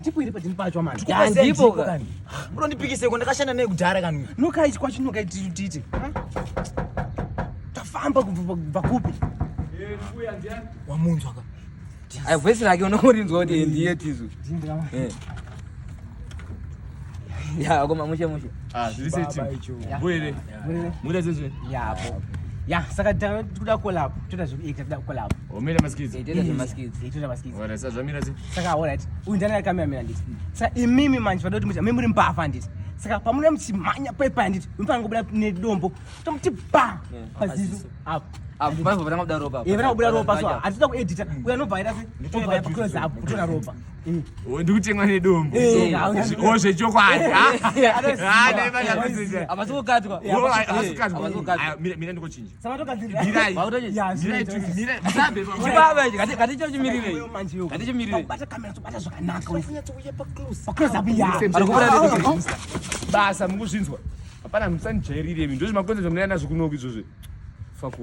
Ndipo iri padini pacho manje. Ya, ndipo ka. Unondipikiseko ndakashanda naye kudhara kani. Nokai kwacho nokai tiite. Tafamba kubva kupi? Wamunzwa ka. Ai voice rake unorinzwa kuti ndiye Tizu. Eh. Ya, koma mushe mushe. Ah, zviri sei team? Bwere. Muda zvezve. Yapo. Ya, saka tikuda collab. Toda zvekuita toda collab. Omira maskits. Eh, toda zvemaskits. Eh, toda maskits. Ora sasa zvamira sei? Saka alright. Uyu ndiani akamira nditi. Saka imimi manje vanoda kuti muti mimi muri mbavha handiti. Saka pamunenge muchimhanya pepa handiti, munofanira kubuda nedombo. Tomuti ba paziso. Apo. Apo paibva patanga kubuda ropa. Eh, vana kubuda ropa so hatitoda kuedita. Uyu anobva aita se obva aita close up kutora ropa. Eh. Ndikutemwa nedombo. Eh, O zvechokwadi. Anoziva. Ah, dai vanyatsoziva. Havasi kukatwa. Oh, havasi kukatwa. Havasi kukatwa. Ah, mira mira ndikochinja. Saka togadzirira. Mirai. Vakutochi- Ya, Mirai zvinoita. tu mirai. Musabe. Chibaba ichi, ngatichochimirirei. Iwewe manje iwe. Ngatichimirirei. Bata kamera tobata zvakanaka. Pa close up ya. Ari kubuda nedombo. Basa mukuzvinzwa. Hapana musandijairire imi. Ndozvimakonzo zvamunouya nazvo kunoku izvozvo. Fuck off.